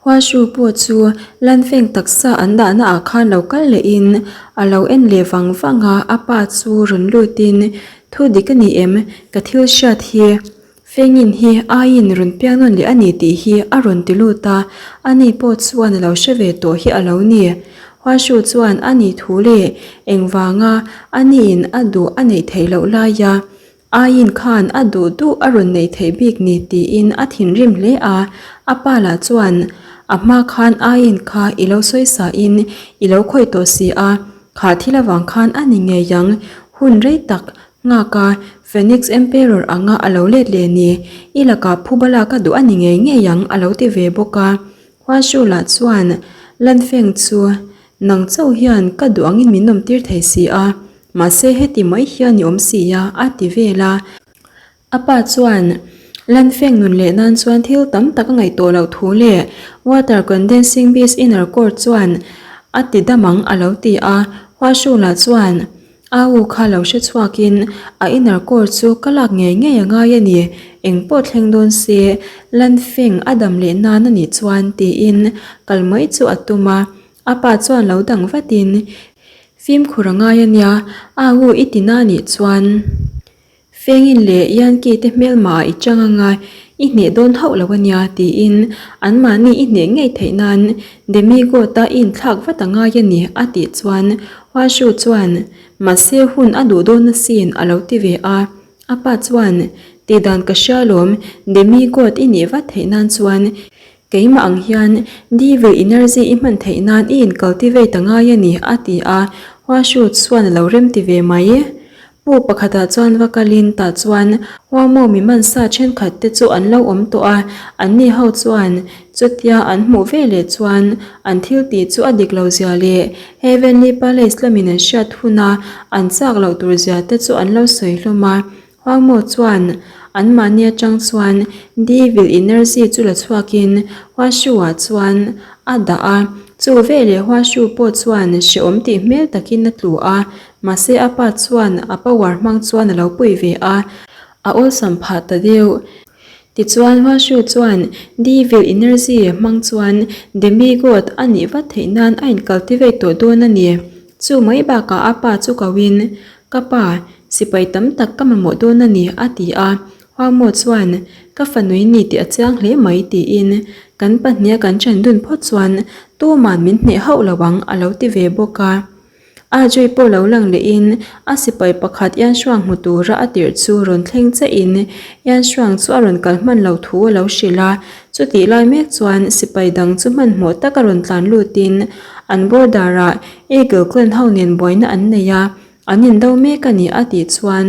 Huashu pawh chu Lanfeng taksa an dahna ah khan lo kal leh in a lo en leh vang vang a, a pa chu rawn lut in, Thu dik a ni em? Ka thil hriat hi Fengin hi aiin rawn piang nawn leh a ni tih hi a rawn ti lut a, ani pawh chuan a lo hre ve tawh hi a lo ni. Huashu chuan a nih thu leh engvanga aniin a duh a neih theih loh laia Aiin khan a duh duh a rawn neih theih bik ni tiin a thinrim hle a, a pa lah chuan a hma khan Aiin kha i lo sawi sa in i lo khawih tawh si a, kha thil avang khan a ni ngei ang, hun rei tak nghak a Phoenix Emperor anga a lo let leh ni, i lakah phuba lak a duh a ni ngei ngei ang a lo ti ve bawk a. Huashu lah chuan Lanfeng chu nang chauh hian ka duh angin min awmtir thei si a, Mahse heti mai hian i awm si a, a ti vel a. A pa chuan Lanfeng nun leh nan chuan thil tam tak a ngaihtuah loh thu leh water condensing beast inner core chuan a ti dam ang a lo ti a. Huashula chuan a u kha lo hre chhuakin a inner core chu ka lak ngei ngei a ngai a ni, eng pawh thleng dawn se Lanfeng a dam leh nan a nih chuan tiin kal mai chu a tum a. A pa chuan lo dang vatin Fimkhur a ngai a nia, a u i ti na nih chuan Fengin leh Yankee te hmelmah ah i chang anga i hneh dawn hauh lo a nia tiin anmahni i hneh ngei theih nan Demigod-a i inthlak vat a ngai a ni a tih chuan Huashu chuan mahse hun a duh dawn asin a lo ti ve a. A pa chuan tihdan ka hria lawm Demigod i nih vat theih nan chuan Keimah ang hian Devil energy i hman theih nan i in cultivate a ngai a ni, a ti a. Huashu chuan a lo rem ti ve mai. Pu pakhatah chuan va kalin tah chuan Huamo mi hmansa thenkhat te chu an lo awm tawh a, anni ho chuan chutia an hmuh ve leh chuan an thil tih chu a dik lo zia leh Heavenly Palace lamin an hriat huna an chak loh tur zia te chu an lo sawi hlawm a. Huangmo chuan anmahni atang chuan Devil energy chu la chhuakin Huashu-ah chuan a dah a, chu veleh Huashu pawh chuan hrehawm tih hmel takin a tlu a, mahse a pa chuan a power hmang chuan a lo pui ve a, a awlsam phah ta deuh. Tichuan Huashu chuan Devil energy hmang chuan Demigod a nih vat theih nan a in-cultivate tawh dawn a ni. Chu mai bakah a pa chu koin, Ka pa, sipai tam tak ka mamawh dawn a ni, a ti a. Huangmo chuan, Ka fanui ni tih a chiang hle mai, tiin kan pahniha kan ṭhen dun phawt chuan tuman min hneh hauh lo ang, a lo ti ve bawk a. A Joy pawh lo lang lehin a sipai pakhat Ian Shuang hmu tura a tirh chu rawn thleng chiahin Ian Shuang chu a rawn kal hman loh thu a lo hrilh a. Chutih lai mek chuan sipai dang chu hmanhmawh taka rawn tlan lutin an border-ah Eagle Clan ho nen buaina an nei a, an indo mek a ni a tih chuan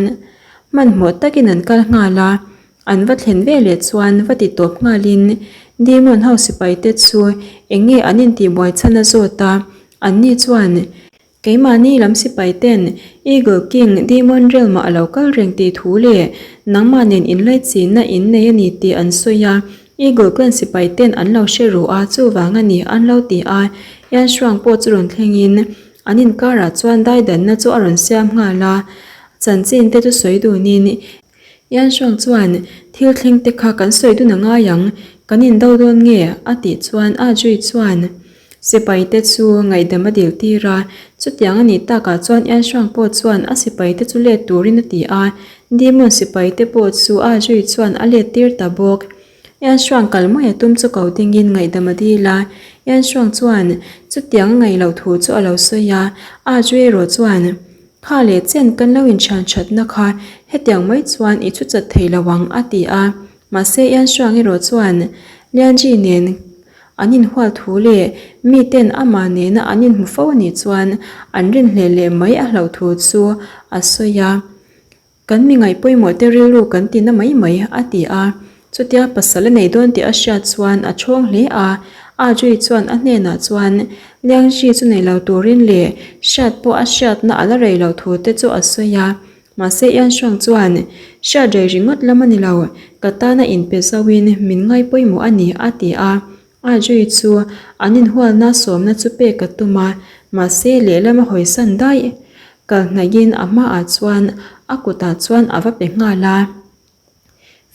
hmanhmawh takin an kal nghal a, an va thlen ve leh chuan va ti tawp nghalin Demon ho sipai te chu eng nge an intihbuai chhan a zawt a, anni chuan keimahni lam sipai ten Eagle King Demon Realm ah a lo kal reng tih thu leh nangmah nen inlaichinna in nei a ni tih an sawi a, Eagle Clan sipai ten an lo hre ru a, chuvang a ni an lo ti a. Yan Shuang pawh chu rawn thlengin an inkarah chuan daidanna chu a rawn siam nghal a, chanchin te chu sawi dunin Yan Shuang chuan thil thleng te kha kan sawi dun a ngai ang, kan indo dawn nge? a tih chuan A Jui chuan sipai te chu ngaihdam a dil tir a, chutiang a nih takah chuan Yan Shuang pawh chuan a sipai te chu let turin a ti a, Demon sipai te pawh chu a zui chuan a let tir ta bawk. Yan Shuang kal mai a tum chu ko dingin ngaihdam a dil a. Yan Shuang chuan chutiang a ngaih loh thu chu a lo sawi a, a zui erawh chuan, Kha leh chen kan lo inthian thatna kha hetiang mai chuan i thu chat thei lo ang a ti a. Mahse Yan Shuang erawh chuan Lianji nen an inhual thu leh miten amah nena an inhmu fo anih chuan an rinhleh leh mai a hlauh thu chu a sawi a. Kan mi ngaih pawimawh te rilru kan ti na mai mai, a ti a. Chutia pasal a nei dawn tih a hriat chuan a chhawng hle a. A Jui chuan a hnenah chuan Liangji chu nei lo turin leh hriat pawh a hriatna a la rei lo thu te chu a sawi a. Mahse Ian Shuang chuan, Hriat rei ringawt lam a ni lo, ka tana inpe zauhin min ngai pawimawh a ni, a ti a. A Jui chu an inhualna sawmna chu pek a tum a, mahse lehlam a hawisan daih. Kal hnaihin a hmaah chuan a kutah chuan a va pe nghal a.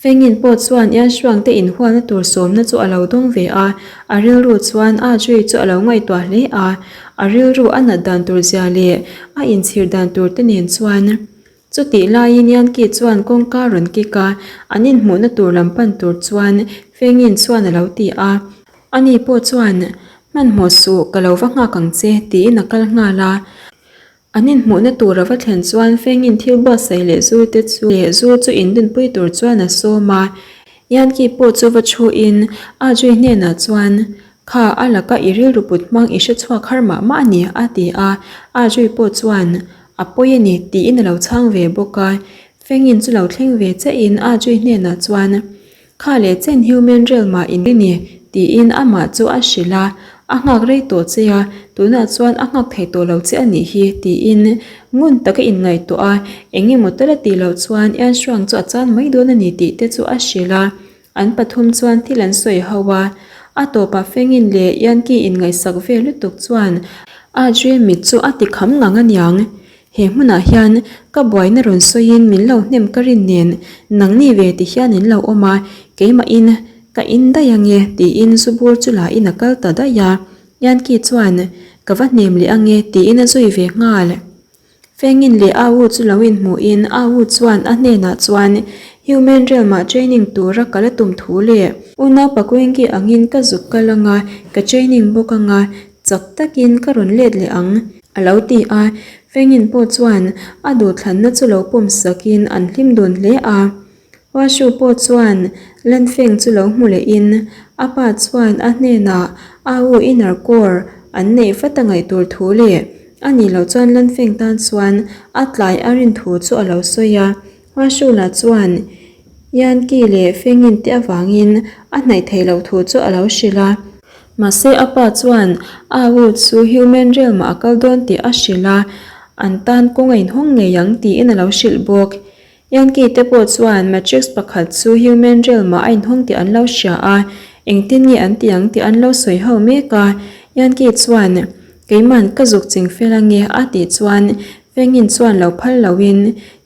Fengin pawh chuan Ianhruang te inhualna tur sawmna chu a lo dawng ve a, a rilru chuan a Jui chu a lo ngaihtuah hle a, a rilru a nat dan tur zia leh a inchhir dan tur te nen chuan. Chutih laiin Yankee chuan kawngka rawn kik a, an inhmuhna tur lam pan tur chuan Fengin chuan a lo ti a. Ani pawh chuan, Hmanhmawh suh, ka lo va nghak ang che, tiin a kal nghal a. An inhmuhna tur a va thlen chuan Fengin thil buatsaih leh zu te chu leh zu chu indunpui tur chuan a sawm a. Yankee pawh chu va thuin a Jui hnenah chuan, Kha, a laka i rilru put hmang i hre chhuak har mah mah a ni, a ti a. A Jui pawh chuan, A pawi a ni, tiin a lo chhang ve bawk a. Fengin chu lo thleng ve chiahin a Jui hnenah chuan, Kha leh chen human rel mah in ni tiin amah chu a hrilh a, a nghak rei tawh che a, tunah chuan a nghak thei tawh lo che a nih hi tiin ngun taka inngaihtuah a, eng emaw tal a tih loh chuan Ianhruang chu a chan mai dawn a ni tih te chu a hrilh a, an pathum chuan thil an sawi ho a, a tawpah Fengin leh Ianki inngaihsak ve lutuk chuan a dream mit chu a ti kham ngang aniang. He hmunah hian ka buaina rawn sawiin min lo hnem ka rin nen nangni ve ti hian in lo awm a, keimahin ka in daih ange tiin zu bur chu la in a kal ta daih a. Yankee chuan ka va hnem leh ange tiin a zui ve nghal. Fengin leh A U chu lo inhmuhin A U chuan a hnenah chuan Human Realm ah training tura ka la tum thu leh unau Pakuingi angin ka zuk kal anga ka training bawk anga chak takin ka rawn let leh ang. A lo ti a, Fengin pawh chuan a duhthlanna chu lo pawm sakin an hlim dun hle a. Huashu pawh chuan Lanfeng chu lo hmu lehin a pa chuan a hnenah a u inner core an neih vat a ngaih tur thu leh a nih loh chuan Lanfeng tan chuan a tlai a rin thu chu a lo sawi a. Huashula chuan Yankee leh Fengin te avangin a hnaih theih loh thu chu a lo hrilh a. Mahse a pa chuan a u chu Human Realm ah a kal dawn tih a hrilh a, an tan kawng a inhawng ngei ang tiin a lo hrilh bawk. Yankee te pawh chuan Matrix pakhat chu Human Realm ah a inhawng tih an lo hria a, engtin nge an ti ang tih an lo sawi ho mek a. Yankee chuan Keiman ka zuk ching fel ange a tih chuan Fengin chuan lo phal loin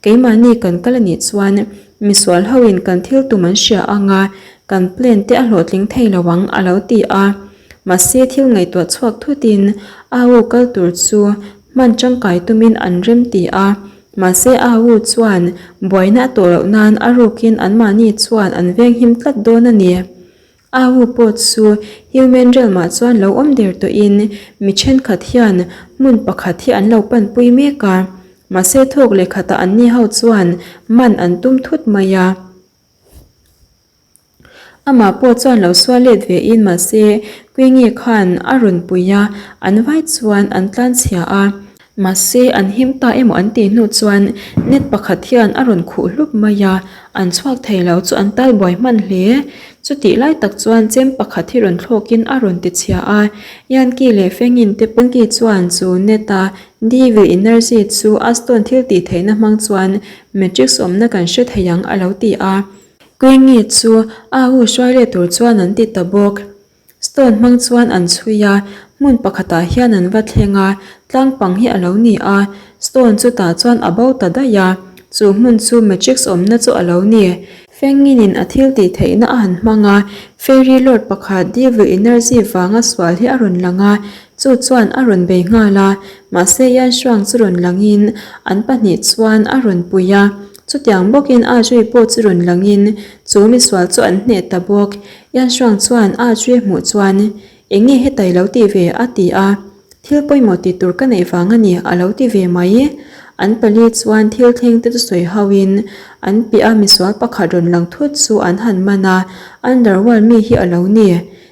keimahni kan kal anih chuan misual hoin kan thil tum an hria anga kan plan te a hlawhtling thei lo ang a lo ti a. Mahse thil ngaihtuah chhuak thutin a u kal tur chu hman tangkai tumin an rem ti a. Mahse a u chuan buaina a tawh loh nan a rukin anmahni chuan an venghim tlat dawn a ni. A u pawh chu Human Realm ah chuan lo awm der tawhin mi thenkhat hian hmun pakhat hi an lo panpui mek a, mahse thawk leh khatah anni ho chuan man an tum thut mai a. Amah pawh chuan lo sual let ve in mahse Queenie khan a rawn pui a, an vai chuan an tlanchhia a. Mahse, an him ta emaw an tih hnu chuan net pakhat hian a rawn khuh hlup mai a, an chhuak thei lo chu an tal buai hman hle. Chutih lai tak chuan chem pakhat hi rawn thlawkin a rawn ti chhia a, Yankee leh Fengin te Yankee chuan chu net a Devil Energy chu a stone thil tih theihna hmang chuan Matrix awmna kan hre thei ang a lo ti a. Quengie chu a hu hruai leh tur chuan an ti ta bawk. Stone hmang chuan an chhui a, hmun pakhatah hian an va thleng a, tlang pang hi a lo ni a, stone chutah chuan a bo ta daih a, chu hmun chu matrix awmna chu a lo ni. Fenginin a thil tih theihna a han hmang a, Fairy Lord pakhat Devil Energy vanga sual hi a rawn lang a, chu chuan a rawn bei nghal a, mahse Yanshuang chu rawn langin an pahnih chuan a rawn pui a, chutiang bawkin A Zhui pawh chu rawn langin chu misual chu an hneh ta bawk. Yanhruang chuan a Jue hmuh chuan, Eng nge hetai lo ti ve? a ti a. Thil pawimawh ti tur ka neih vang a ni, a lo ti ve mai. An pali chuan thil thleng te chu sawi hauhin an piah a misual pakhat rawn lang thut chu an han man a, Underworld mi hi a lo ni.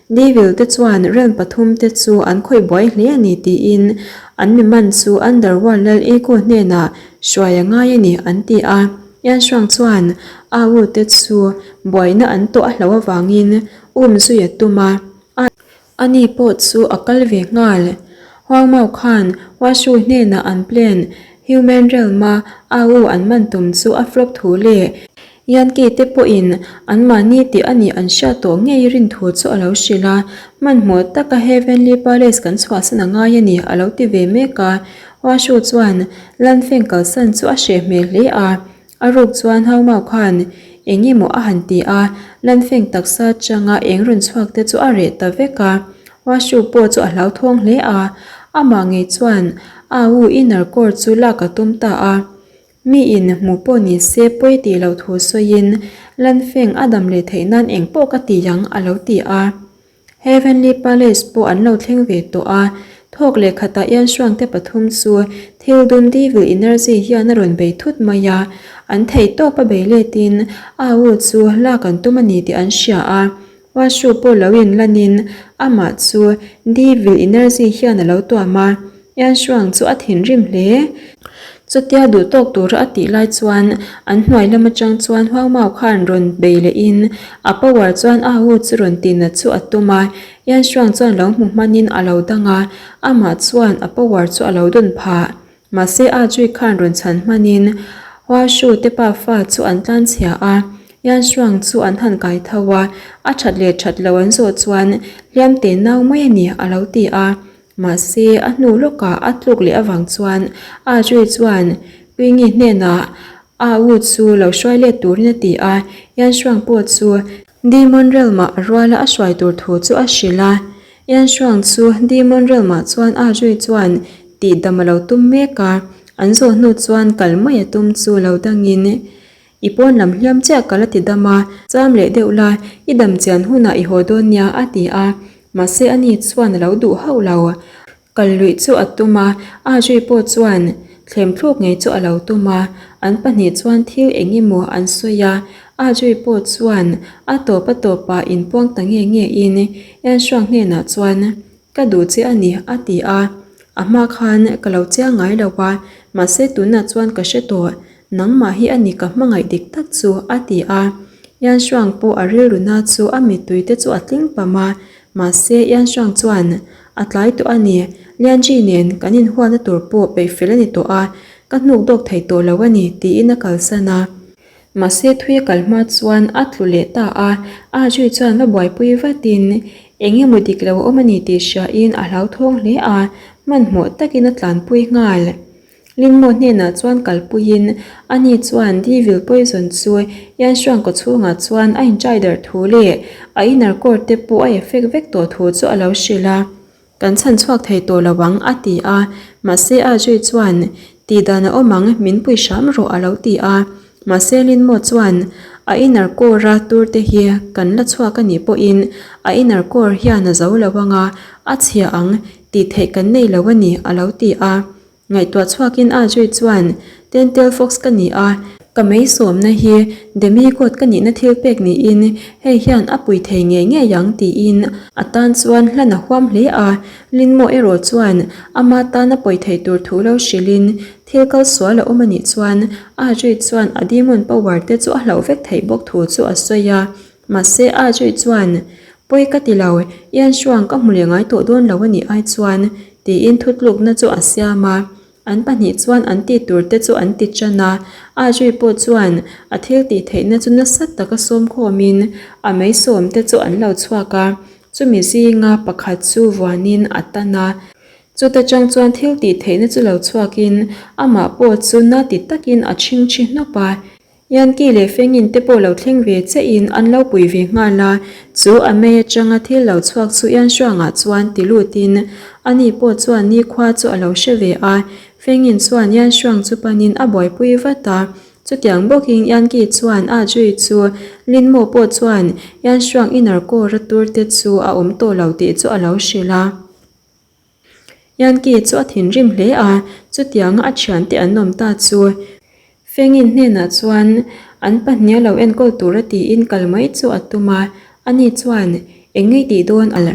Devil te chuan realm pathum te chu an khawih buai hle a ni tiin an mi man chu Underworld lal Ego hnenah hruai a ngai a ni an ti a. Yanhruang chuan a u te chu buaina an tawh a hloh avangin um zui a tum a, a ani pawh chu a kal ve nghal. Huang Mao khan Huashu hnenah an plan Human Realm-a a u an man tum chu a flop thu leh Yankee te pawhin anmahni tih a nih an hriat tawh ngei rin thu chu a lo hrilh a, hmanhmawh taka Heavenly Palace kan chhuahsan a ngai a ni a lo ti ve mek a. Huashu chuan Lanfeng kalsan chu a hreh hmel hle a, a ruk chuan Hau Mau khan Eng emaw a han ti a, Lanfeng taksa atanga eng rawn chhuak te chu a reh ta vek a. Washu pawh chu a hlauthawng hle a, amah ngei chuan a u inner core chu lak a tum ta a. Mi in hmu pawh ni se pawi tih loh thu sawiin Lanfeng a dam leh theih nan eng pawh ka ti ang a lo ti a. Heavenly Palace pawh an lo thleng ve tawh a, thawk leh khatah Yanxuang te pathum chu thil dum devil energy hian a rawn bei thut mai a, an theih tawp a bei letin a u chu lak an tum a ni tih an hria a, Washu pawh lo inlanin amah chu devil energy hian a lo tuam a. Yanxuang chu a thinrim hle. Chutia duh tawk tura a tih lai chuan an hnuai lam atang chuan Huang Mao khan rawn bei lehin a power chuan a hu chu rawn tihnat chu a tum a. Yanxuang chuan lo hmu hmanin a lo dang a, amah chuan a power chu a lo dawn phah. Mahse A Jui khan rawn chhan hmanin Hua Shu te pafa chu an tlanchhia a, Yanxuang chu an han kai tho a, a that leh that lo an zawh chuan hliam te nau mai a ni a lo ti a. Mahse, a hnu lawkah a tluk leh avang chuan A Jui chuan Quingi hnenah A U chu lo hruai let turin a ti a, Yan Shuang pawh chu Demon Realm-ah a ruala a hruai tur thu chu a hrilh a. Yan Shuang chu Demon Realm-ah chuan A Jui chuan tihdam a lo tum mek a, an zawh hnu chuan kal mai a tum chu lo dangin I pawn lam hliam chiah ka la ti dam a, cham leh deuh la, i dam chian hunah i haw dawn nia a ti a, mahse ani chuan a lo duh hauh lo. Kal luih chu a tum a, a zui pawh chuan thlem thluk ngei chu a lo tum a, an pahnih chuan thil eng emaw an sawi a, a zui pawh chuan a tawp a tawpah inpuang ta nge nge in Enhruang hnenah chuan Ka duh che a ni a ti a, a hma khan ka lo chiang ngai lo a, mahse tunah chuan ka hre tawh. Nangmah hi a ni ka hmangaih dik tak chu, a ti a. Yan Shuang pawh a rilru na chu a mittui te chu a tling pam a, mahse Yan Shuang chuan, A tlai tawh a ni, Lian Ji nen kan inhualna tur pawh peih fel a ni tawh a, ka hnuk dawk thei tawh lo a ni, tiin a kalsan a. Mahse thui a kal hma chuan a tlu leh ta a, A Jui chuan va buaipui vatin eng emaw dik lo a awm a ni tih hriain a hlauthawng hle a, hmanhmawh takin a tlanpui nghal. Lingmaw hnenah chuan kalpuiin ani chuan Devil Poison chu Yanxuan kawchhungah chuan a inchai darh thu leh a inner core te pawh a effect vek tawh thu chu a lo hrilh a. Kan chhan chhuak thei tawh lo ang a ti a, mahse A Jui chuan tih dan a awm ang min pui hram rawh a lo ti a. Mahse Linmaw chuan a inner core a tur te hi kan la chhuak a nih pawhin a inner core hian a zo lo ang a, a chhia ang tih theih kan nei lo a ni a lo ti a. Ngaihtuah chhuakin Ajay chuan, Tentel Fox ka ni a, ka mei sawmna hi Demi God ka nihna thil pek niin hei hian a pui thei ngei ngei ang tiin a tan chuan hlan a huam hle a. Linmaw erawh chuan ama tana pawi thei tur thu lo hrilhin thil kal sual a awm a nih chuan Ajay chuan a demon power te chu a hlauh vek theih bawk thu chu a sawi a. Mahse Ajay chuan, Pawi ka ti lo, Ian Shuang ka hmu leh ngai tawh dawn lo a nih ai chuan, tiin thutlukna chu a siam a. An pahnih chuan an tih tur te chu an ti tan a. Ajay pawh chuan a thil tih theihna chu nasa taka sawm khawmin a mei sawm te chu an lo chhuak a, chumi zinga pakhat chu vuanin a tan a. Chuta chang chuan thil tih theihna chu lo chhuakin amah pawh chu na ti takin a chhingchhi hnawp a. Yankee leh Fengin te pawh lo thleng ve che in an lo pui ve nghal a, chu a mei atanga thil lo chhuak chu Yanxuangah chuan ti lut in ani pawh chuan nikhua chu a lo hre ve a, Fengin chuan Yanxuang chu panin a buaipui vat a, chutiang bawkin Yankee chuan a zui chu Linmo pawh chuan Yanxuang inner core a tur te chu a awm tawh lo tih chu a lo hrilh a. Yankee chu a thinrim hle a, chutianga a thiante an awm ta chu Fengin hnenah chuan an pahnih a lo enkawl tura tiin kal mai chu a tum a, ani chuan eng ngei tih dawn a la.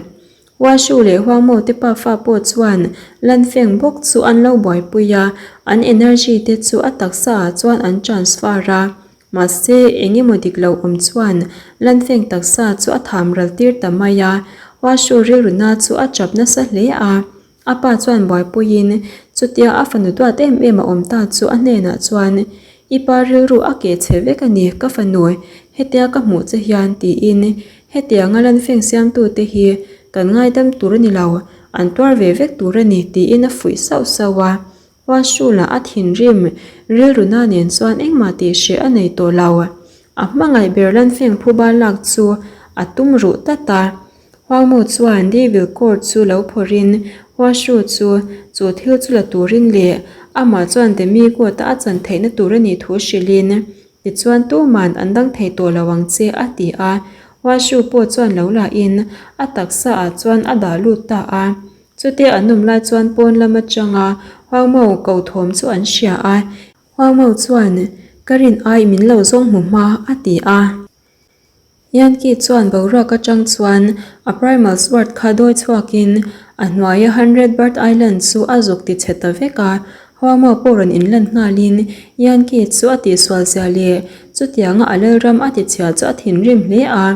Washu leh Huangmo te pafa pawh chuan Lanfeng bawk chu an lo buaipui a, an energy te chu a taksa ah chuan an transfer a. Mahse, eng emaw dik lo awm chuan Lanfeng taksa chu a tham ral tir ta mai a, Washu rilruna chu a chap nasa hle a. A pa chuan buaipuiin chutia a fanu duat em em a awm ta chu a hnenah chuan, I pa rilru a keh chhe vek a ni, ka fanu, hetia ka hmuh che hian, tiin hetianga Lanfeng siamtute hi kan ngaidam tur a ni lo, an tuar ve vek tur a ni, tiin a fuih sauh sauh a. Huashula a thinrim rilruna nen chuan engmah tih hreh a nei tawh lo. A hmangaih ber Lanfeng phuba lak chu a tum ruh tlat a. Huangmu chuan Devil Court chu lo phawrhin Huashu chu chu thil chu la turin leh amah chuan Demigod-a a chan theihna tur a nih thu hrilhin, Tichuan tuman an dang thei tawh lo ang che, a ti a. Huashu pawh chuan lo lahin a taksa ah chuan a dah lut ta a. Chutia an awm lai chuan pawn lam atanga Huangmo ko thawm chu an hria a. Huangmo chuan, Ka rin ai min lo zawng hmu hma, a ti a. Yankee chuan boruak atang chuan a primal sword kha dawi chhuakin a hnuaia Hundred Bird Island chu a zuk ti chhe ta vek a. Huangmo pawh rawn inlan nghalin Yankee chu a tihsual zia leh chutianga a lalram a tichhia chu a thinrim hle a.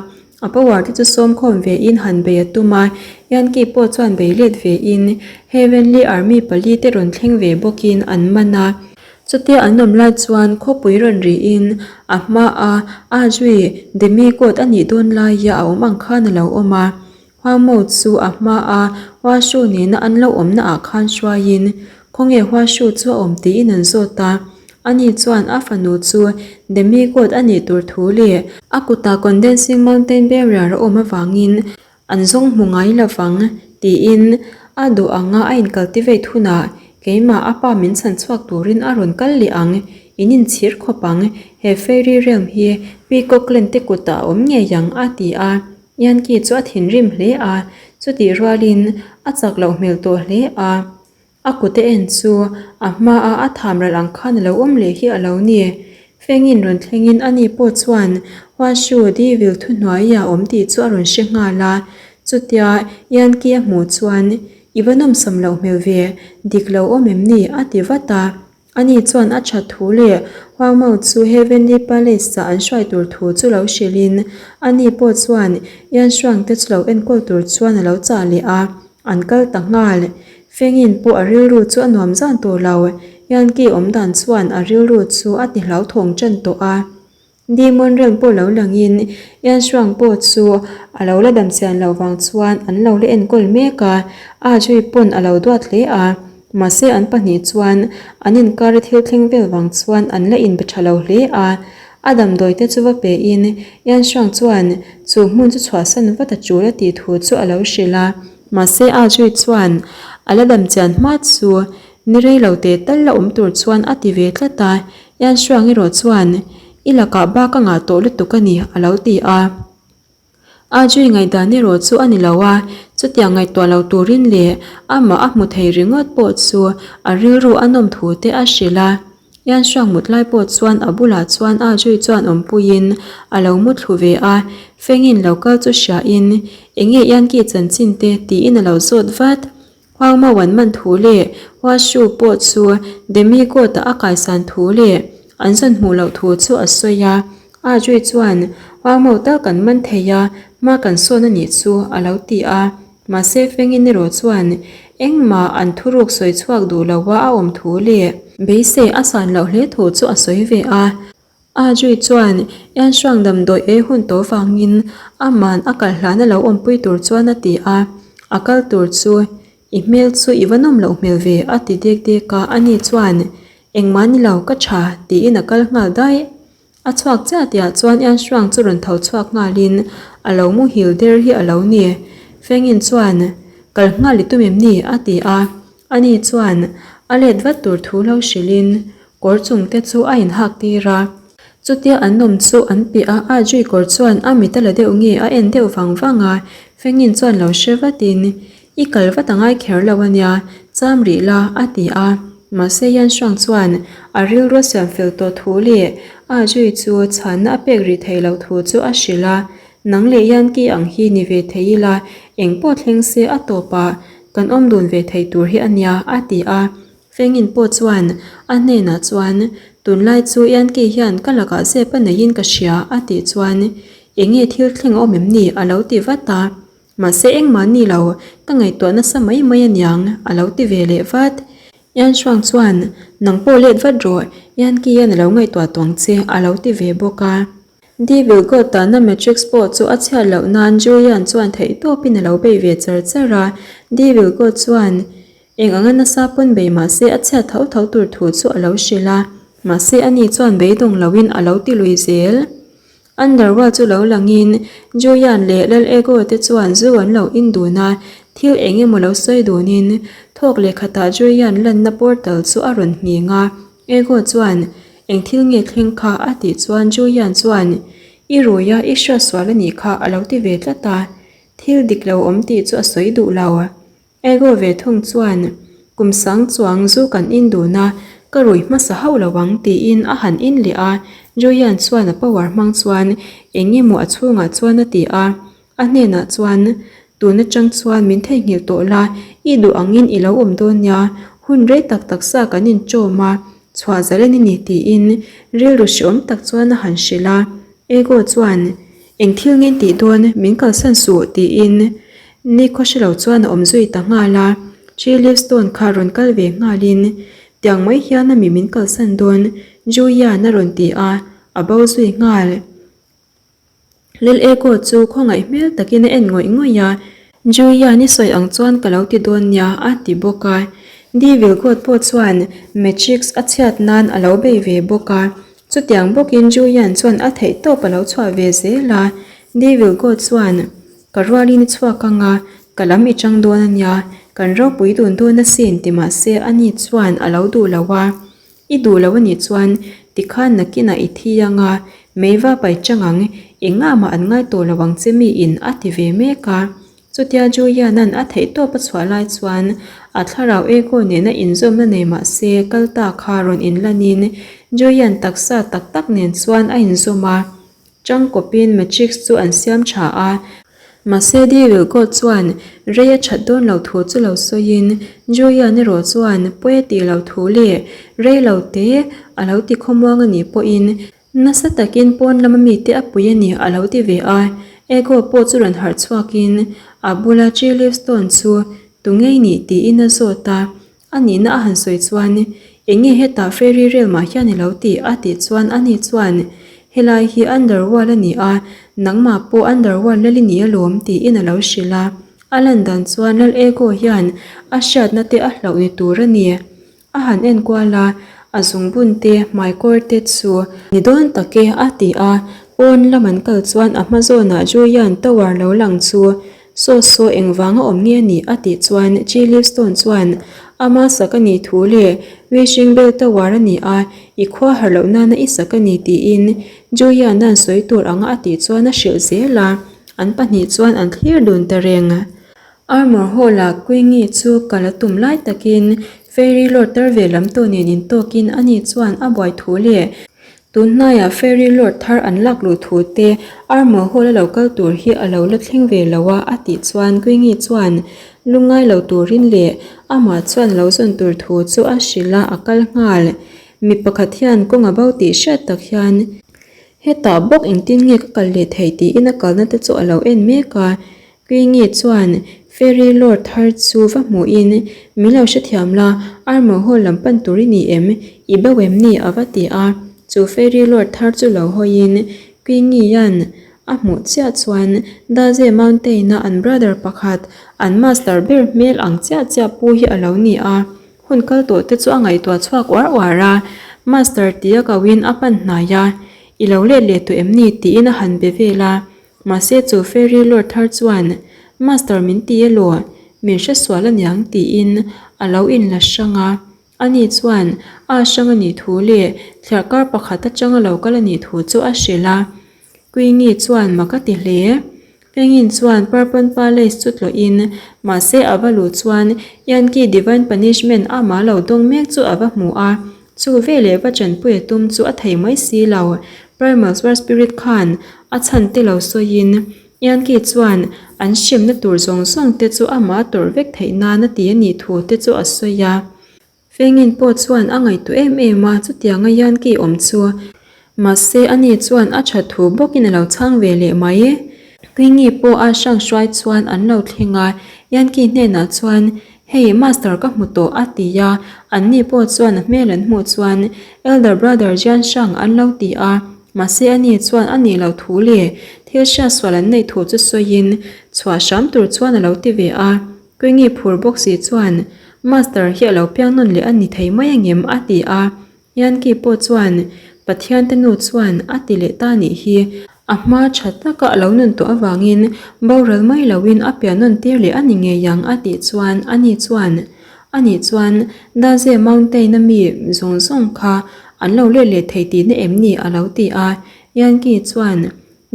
A power te chu sawmkhawm vein han bei a tum a, Yankee pawh chuan bei let vein Heavenly Army pali te rawn thleng ve bawkin an man a. Chutia an awm lai chuan khawpui rawn rihin a hmaa a zui demigod a nih dawn laia a awm ang khan a lo awm a. Huangmo chu a hmaa Huashu nena an lo awmna ah khan hruaiin khawnge Huashu chu a awm tiin an zawt a. Ani chuan a fanu chu demigod a nih tur thu leh a kutah condensing mountain barrier a awm avangin An zawng hmu ngai lovang, tiin a duh anga a incultivate hunah keimah a pa min chhan chhuak turin a rawn kal leh ang, in inchhir khawp ang, he fairy realm hi Peacock Clan te kutah a awm ngei ang, a ti a. Yankee chu a thinrim hle a, chutih rualin a chak loh hmel tawh hle a. A kut a en chu a hmaa a tham ralh ang khan a lo awm leh hi a lo ni. Fengin rawn thlengin ani pawh chuan Huashu Devil thuhnuaia awm tih chu a rawn hre nghal a. Chutia Yankee a hmuh chuan, I va nawmsam loh hmel ve, dik lo awm em ni? a ti vat a. Ani chuan a that thu leh Huangmao chu Heavenly Palace-ah an hruai tur thu chu lo hrilhin, ani pawh chuan Yanshuang te chu lo enkawl tur chuan a lo chah leh a, an kal ta nghal. Fengin pawh a rilru chu a nuam zan tawh lo, Yankee awmdan chuan a rilru chu a ti hlauthawng tan tawh a. Demon Realm pawh lo langin Yanshuang pawh chu a lo la dam chian loh vang chuan an lo la enkawl mek a, A Zui pawn a lo duat hle a. Mahse an pahnih chuan an inkar a thil thleng vel vang chuan an la inbe tha lo hle a. A damdawi te chu va pe in Yanshuang chuan chu hmun chu chhuahsan vat a tul a tih thu chu a lo hrilh a. Mahse A Zui chuan a la dam chian hma chu ni rei lo teh tal la awm tur chuan a ti ve tlat a. Ian Hruang erawh chuan, I lakah bak a ngah tawh lutuk a ni, a lo ti a. Audrey ngaihdan erawh chu a ni lo a, chutiang ngaihtuah lo turin leh amah a hmu thei ringawt pawh chu a rilru a nawm thu te a hrilh a. Ian Hruang mut lai pawh chuan a bulah chuan Audrey chuan awmpuiin a lo mu thlu ve a, Fengin lo kal chu hriain, Enge Ian ki chanchin te? tiin a lo zawt vat. Huangmo an man thu leh Huashu pawh chu Demigod-a a kaisan thu leh an zawn hmuh loh thu chu a sawi a. A Zui chuan, Huangmo tal kan man thei a, hma kan sawn a nih chu, a lo ti a. Mahse Fengin erawh chuan engmah an thuruk sawi chhuak duh loa a awm thu leh beisei a san loh hle thu chu a sawi ve a. A Zui chuan Yanhruang damdawi ei hun tawh vangin aman a kal hlana lo awmpui tur chuan a ti a, a kal tur chu i hmel chu i va nawm loh hmel ve a ti dek dek a, ani chuan engmah ni lo ka tha tiin a kal nghal daih. A chhuak chiah tihah chuan Yanhruang chu rawn tho chhuak nghalin a lo muhil der hi a lo ni. Fengin chuan kal nghal i tum em ni? a ti a, ani chuan a let vat tur thu lo hrilhin Kawr chung te chu a inhak tir a. Chutia an awm chu an piah a, a zui kawr chuan a mit a la deuh nge a en deuh vang vang a, Fengin chuan lo hre vatin, I kal vat a ngai kher lo ania, cham rih la, a ti a. Mahse Yanhruang chuan a rilru a siam fel tawh thu leh a zui chu chhanna a pek rih theih loh thu chu a hrilh a, Nang leh Yankee ang hi ni ve thei ila, eng pawh thleng se a tawpah kan awm dun ve thei tur hi ania, a ti a. Fengin pawh chuan a hnenah chuan, Tunlai chu Yankee hian ka lakah zep a neiin ka hria, a tih chuan, Enge thil thleng a awm em ni? a lo ti vat a. Mahse engmah ni lo, ka ngaihtuah nasa mai mai aniang, a lo ti ve leh vat. Yan Shuang chuan, Nang pawh let vat rawh, Yankee hian a lo ngaihtuah tawng che, a lo ti ve bawk a. Devil God tahna Matrix pawh chu a chhiat loh nan Julian chuan theihtawpin a lo bei ve char char a. Devil God chuan, Eng anga nasa pawn bei mahse a chhiat tho tho tur thu chu a lo hrilh a, mahse ani chuan beidawng loin a lo ti lui zel. Underworld chu lo langin Julian leh Lal Ego te chuan zu an lo in dun a, thil eng emaw lo sawi dunin thawk leh khatah Julian lanna portal chu a rawn nghing a. Ego chuan, Eng thil nge thleng kha? a tih chuan Julian chuan, I rui a, i hriatsual a nih kha a lo ti ve tlat a. Thil dik lo awm tih chu a sawi duh lo. Ego ve thung chuan, Kum sang chuang zu kan in dun a, ka rui hmasa hauh lo ang tiin a han in leh a, Julian chuan a power hmang chuan eng emaw a chhungah chuan a ti a, a hnenah chuan, Tun atang chuan min theihnghilh tawh la, i duh angin i lo awm dawn nia, hun rei tak taksa kan inṭawm a, chhuah zalen i ni tiin rilru hreawm tak chuan a han hrilh a, Ego chuan, Eng thil nge tih dawn min kalsan suh tiin nikhaw hre lo chuan a awm zui ta nghal a, Tree Leaf Stone kha rawn kal ve nghalin tiang mai hian ami min kalsan dawn Julian a rawn ti a, a bo zui nghal. Lil Ego chu khawngaih hmel takin a en ngawih ngawih a, Julian i sawi ang chuan ka lo ti dawn nia a ti bawk a, Devil God pawh chuan Matrix a chhiat nan a lo bei ve bawk a, Chutiang bawkin Julian chuan a theih tawp a lo chhuah ve zel a, Devil God chuan, Ka rualin i chhuak ang a, ka lam i chang dawn a nia, kan ropui dun dawn asin ti mah se ani chuan a lo duh lo a. I duh lo anih chuan tikhan nakinah i thi ang a, meiva pai chang ang, engah mah an ngai tawh lo ang che miin a ti ve mek a. Chutia Julian-a'n a theihtawp a chhuah lai chuan a thlarau ego nena inzawmna nei mah se kal ta kha rawn inlanin Julian taksa tak tak nen chuan a inzawm a, tangkawpin Matrix chu an siam tha a. Mahse Devil God chuan rei a that dawn lo thu chu lo sawiin Julian erawh chuan pawi a tih lo thu leh rei lo te a lo ti khawmuang a nih pawhin Nasa takin pawn lama mite a pui a ni a lo ti ve a, Ego pawh chu rawn harh chhuakin a bula Tree Leaf Stone chu tu ngei nih tiin a zawt a, a nihna a han sawi chuan Eng nge hetah fairy realm ah hian i lo tih? a tih chuan ani chuan Helai hi underworld a ni a, nangmah pawh underworld lal i ni alawm tiin a lo hrilh a, a lan dan chuan Lal Ego hian a hriatna te a hlauh ni tur a ni. A han en kual a, a zungbun te, hmaikawr te chu ni dawn tak e a ti a, pawn lam an kal chuan a hma zawnah Julian tower lo lang chu saw saw engvanga awm nge a nih a tih chuan Chi Livestone chuan ama sak a nih thu leh Wishing Bell Tower a ni a, i khua har loh nana i sak a ni tiin Julian-a'n sawi tur anga a tih chuan a hrilh zel a, an pahnih chuan an thlir dun ta reng. Armour Hall-ah Queenie chu kal a tum lai takin Fairy Lord tar ve lam tawh nen intawkin ani chuan a buai thu leh tun hnaiah Fairy Lord thar an lak luh thu te Armour Hall-a lo kal tur hi a lo la thleng ve lo a a tih chuan Queenie chuan lungngai lo turin leh amah chuan lo zawn tur thu chu a hrilh a, a kal nghal. Mi pakhat hian kawng a bo tih hriat tak hian hetah bawk engtin nge ka kal leh thei tiin a kalna te chu a lo en mek a. Queenie chuan Fairy Lord thar chu va hmuhin, Min lo hrethiam la, Armour Hall lam pan tur i ni em? I bo em ni? a va ti a. Chu Fairy Lord thar chu lo hawiin Queenie-a'n a hmuh chiah chuan Daze Mountain-a an brother pakhat, an master ber hmel ang chiah chiah pu hi a lo ni a. Hun kal tawh te chu a ngaihtuah chhuak uar uar a, Master tia koin a pan hnai a, I lo let leh tawh em ni? tiin a han be vel a. Mahse chu Fairy Lord thar chuan, Master min ti elaw? Min hre sual aniang tiin a lo inla hrang a. Ani chuan a hrang a nih thu leh thliarkar pakhat atanga lo kal a nih thu chu a hrilh a. Queenie chuan mak a ti hle. Fengin chuan Purpon Palace chu tlawhin, mahse a va luh chuan Yankee Divine Punishment amah lo dawng mek chu a va hmu a. Chu veleh va chanpui a tum chu a thei mai si lo. Primal War Spirit khan a chhan te lo sawiin Yankee chuan an hremna tur zawng zawng te chu amah a tawrh vek theih nan a ti a nih thu te chu a sawi a. Fengin pawh chuan a ngaihtuah em em a chutianga Yankee awm chu. Mahse ani chuan a that thu bawkin a lo chhang ve leh mai. Queenie pawh a hrang hruai chuan an lo thleng a, Yankee hnenah chuan Hei, Master ka hmu tawh a ti a, anni pawh chuan a hmel an hmuh chuan Elder Brother Jian Shang an lo ti a, mahse ani chuan a nih loh thu leh thil hriatsual an neih thu chu sawiin chhuah hram tur chuan a lo ti ve a. Queenie phur bawk si chuan Master hi a lo piang nawn leh a ni thei mai angem a ti a, Yankee pawh chuan Pathian te nu chuan a ti leh ta nih hi. A hma tha taka a lo nun tawh avangin boral mai loin a pian nawn tir leh a ni ngei ang a tih chuan ani chuan Ani chuan Daze Mountain a mi zawng zawng kha an lo let leh thei tihna em ni a lo ti a. Yankee chuan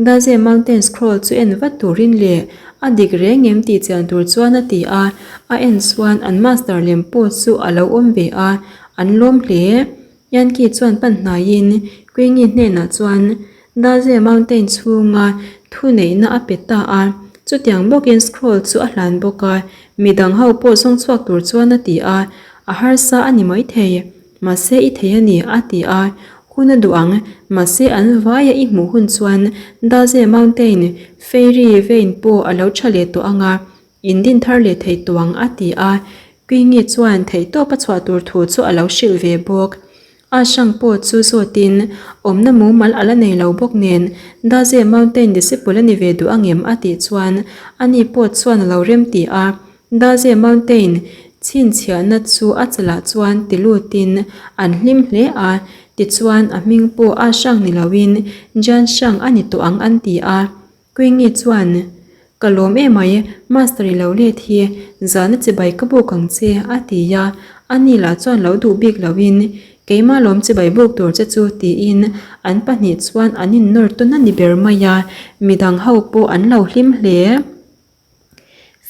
Daze Mountain Scroll chu en vat turin leh a dik reng em tih chian tur chuan a ti a, a en chuan an master lem pawh chu a lo awm ve a, an lawm hle. Yankee chuan pan hnaiin Queenie hnenah chuan Daze Mountain chhunga thuneihna a pe ta a, chutiang bawkin scroll chu a hlan bawk a, midang ho pawh zawng chhuak tur chuan a ti a, a harsa a ni maithei, mahse i thei a ni a ti a, hun a duh ang, mahse an vaia i hmuh hun chuan Daze Mountain Fairy Vein pawh a lo tha leh tawh ang a, in din thar leh thei tawh ang a ti a, Queenie chuan theihtawp a chhuah tur thu chu a lo hrilh ve bawk. A hrang pawh chu zawtin awmna mumal a la nei lo bawk nen Daze Mountain disciple a ni ve duh angem a tih chuan ani pawh chuan a lo rem ti a, Daze Mountain chhinchhiahna chu a chalah chuan ti lutin an hlim hle a, tichuan a hming pawh a hrang ni loin Jan Hrang a ni tawh ang an ti a. Queenie chuan, Ka lawm emai, Master i lo let hi, zana chibai ka buk ang che, a ti a. Ani lah chuan lo duh bik loin, Keimah lawm chibai buk tur che chu, tiin an pahnih chuan an innawr tawn a ni ber mai a, midang ho pawh an lo hlim hle.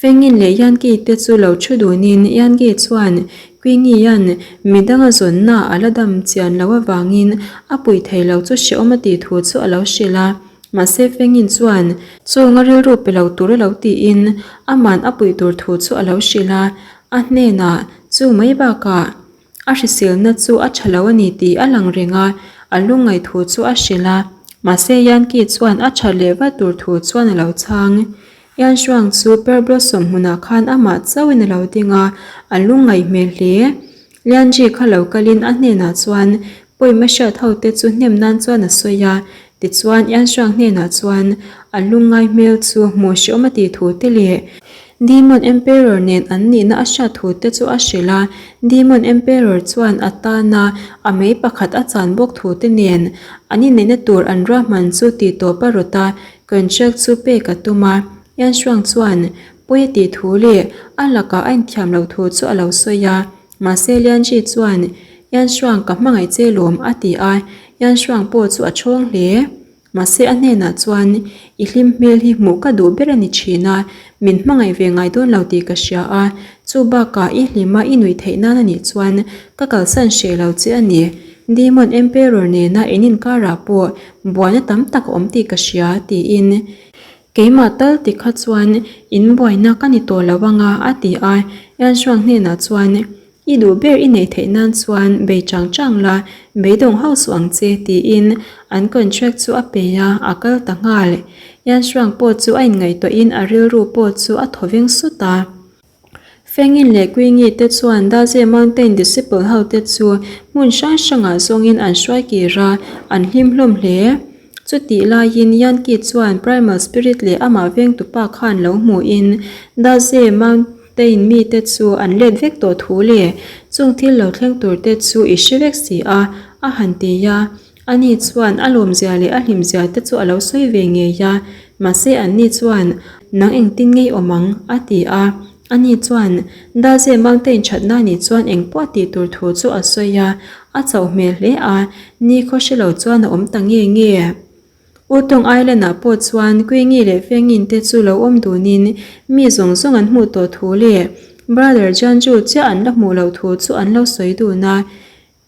Fengin leh Yankee te chu lo thu dunin Yankee chuan Queenie-a'n midang a zawnna a la dam chian loh avangin a puih thei lo chu hrehawm a tih thu chu a lo hrilh a. Mahse Fengin chuan chunga rilru pe lo tur a lo tiin aman a puih tur thu chu a lo hrilh a, a hnenah chu mai bakah A hriselna chu a tha lo a ni tih a lang reng a, a lungngaih thu chu a hrilh a. Mahse Yankee chuan a that leh vat tur thu chuan a lo chhang. Yan Shuang chu Pear Blossom hmunah khan amah chauhin a lo ding a, a lungngaih hmel hle. Lianji kha lo kalin a hnenah chuan Pawima hriat ho te chu hnem nan chuan a sawi a, tichuan Yan Shuang hnenah chuan a lungngai hmel chu hmuh hreawm a tih thu te leh Demon Emperor nen an nihna a hriat thu te chu a hrilh a, Demon Emperor chuan a tana a mei pakhat a chan bawk thu te nen an inneihna tur an ruahman chu tih tawp a rawt a, contract chu pek a tum a. Yan Shuang chuan pawi a tih thu leh a lakah a inthiam loh thu chu a lo sawi a, mahse Lian Ji chuan Yan Shuang ka hmangaih che lawm a ti a, Yan Shuang pawh chu a chhawng hle. Mahse a hnenah chuan, I hlim hmel hi hmuh ka duh ber a ni thin a, min hmangaih ve ngai dawn lo tih ka hria a, chu bakah i hlima i nuih theih nan a nih chuan ka kalsan hreh lo che a ni. Demon Emperor nena in inkarah pawh buaina tam tak a awm tih ka hria, tiin. Keimah tal ti kha chuan in buaina ka ni tawh lo anga, a ti a. Yanxuang hnenah chuan, I duh ber i neih theih nan chuan bei chang chang la, beidawng hauh suh ang che, tiin an contract chu a pe a, a kal ta nghal. Yanxuang pawh chu a inngaihtuahin a rilru pawh chu a thaw veng sut a. Fengin leh Quingi te chuan Daze Mountain disciple ho te chu hmun hrang hrangah zawngin an hruai kir a, an hlim hlawm hle. Chutih laiin Yankee chuan Primal Spirit leh amah vengtupa khan lo hmuhin Daze Mountain Tain mite chu an let vek tawh thu leh chung thil lo thleng tur te chu i hre vek si a, a han ti a. Ani chuan a lawmzia leh a hlimzia te chu a lo sawi ve ngei a, mahse anni chuan, Nang engtin ngei awm ang? a ti a. Ani chuan, Daze Mountain thatna nih chuan engpawh a tih tur thu chu a sawi a, a chauh hmel hle a, nikhaw hre lo chuan a awm ta nge nge. Utawng Island-ah pawh chuan Queenie leh Fengin te chu lo awm dunin mi zawng zawng an hmuh tawh thu leh Brother Jianju chiah an la hmuh loh thu chu an lo sawi dun a.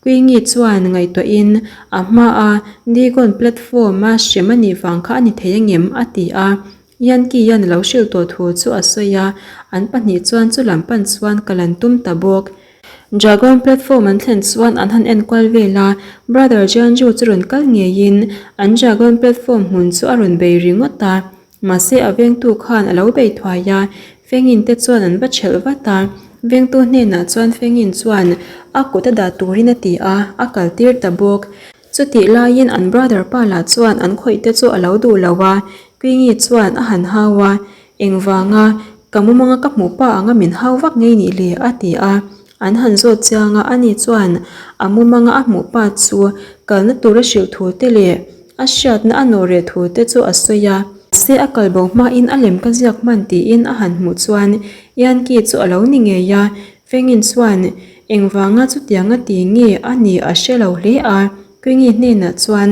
Queenie chuan ngaihtuahin a hmaa Digon platform-a hrem a nih vang kha a ni thei angem a ti a. Yankee-a'n a lo hrilh tawh thu chu a sawi a, an pahnih chuan chu lam pan chuan kal an tum ta bawk. Dragon platform an thlen chuan an han enkual vel a, Brother Jianju chu rawn kal ngeiin an Dragon platform hmun chu a rawn bei ringawt a, mahse a vengtu khan a lo bei thuai a, Fengin te chuan an va ṭhelh vat a, vengtu hnenah chuan Fengin chuan a kut a dah turin a ti a, a kaltir ta bawk. Chutih laiin an brother pa lah chuan an khawih te chu a lo duh lo a, Queenie chuan a han hau a, Engvanga ka mumanga ka hmuh pa anga min hau vak ngei nih le? a ti a. An han zawt chiang a, ani chuan a mumanga a hmuh pa chu kalna tur a hrilh thu te leh. A hriatna a nawh reh thu te chu a sawi a. Mahse a kal bo hmain a lem ka ziak hman tiin a han hmuh chuan Yankee chu a lo ni ngei a. Fengin chuan engvanga chutianga ti nge a nih a hre lo hle a. Quingie hnenah chuan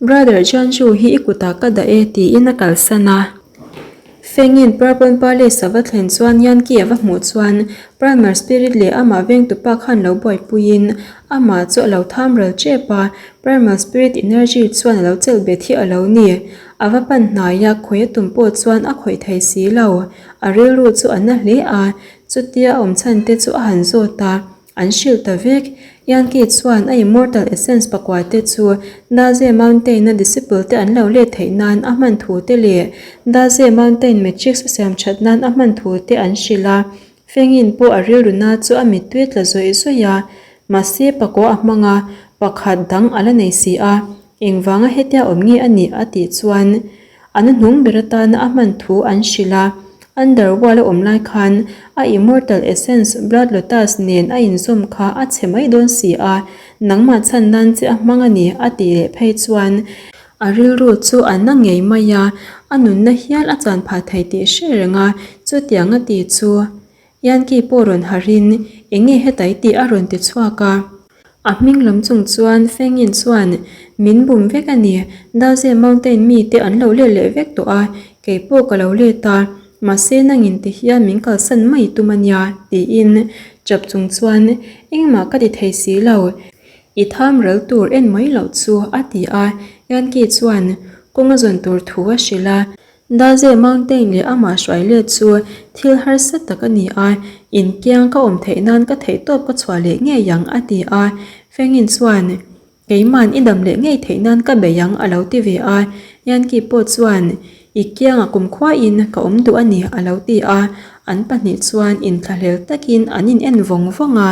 Brother Jianzhu hi i kutah ka dah e tiin a kalsan a. Fengin Purple Palace a va thlen chuan Yankee a va hmuh chuan Primer Spirit leh amah vengtupa khan lo buaipuiin amah chu a lo tham ral tep a, Primal Spirit Energy chuan a lo chelh bet hi a lo ni. A va pan hnai a, khawih a tum pawh chuan a khawih thei si lo. A rilru chu a na hle a, chutia a awm chhan te chu a han zawt a. An hrilh ta vek. Yankee chuan a Immortal Essence pakua te chu Daze Mountain-a disciple te an lo let theih nan a hman thu te leh Daze Mountain Matrix siam that nan a hman thu te an hrilh a. Fengin pawh a rilruna chu a mittui tla zawih zawih a. Mahse pakua a hmang a, pakhat dang a la nei si a. Engvanga hetia awm nge a nih a tih chuan a hnuhnung ber atana a hman thu an hrilh a, Underworld a awm lai khan a Immortal Essence Blood Lotus nen a inzawm kha a chhe mai dawn si a, nangmah chhan nan che a hmang a ni a tih leh phei chuan a rilru chu a na ngei mai a, a nunna hial a chan phah thei tih hre reng a, chutiang a ti chu Yankee pawh rawn harhin eng nge hetai tih a rawn ti chhuak a. A hming lam chung chuan Fengin chuan min bum vek a ni, Daze Mountain mite an lo let leh vek tawh a, kei pawh ka lo let a, mahse nangin ti hian min kalsan mai tum a nia, tiin chap chung chuan engmah ka ti thei si lo, i tham ral tur en mai loh chu a ti a, Yankee chuan kawng a zawn tur thu a hrilh a. Daze Mountain leh amah hruai let chu thil harsa tak a ni a, inkiang ka awm theih nan ka theihtawp ka chhuah leh ngei ang a ti a. Fengin chuan, Keiman i dam leh ngei theih nan ka bei ang a lo ti ve a. Yankee pawh chuan, I kiangah kumkhuain ka awm duh a ni a lo ti a. An pahnih chuan inthlahlel takin an in en vawng vawng a.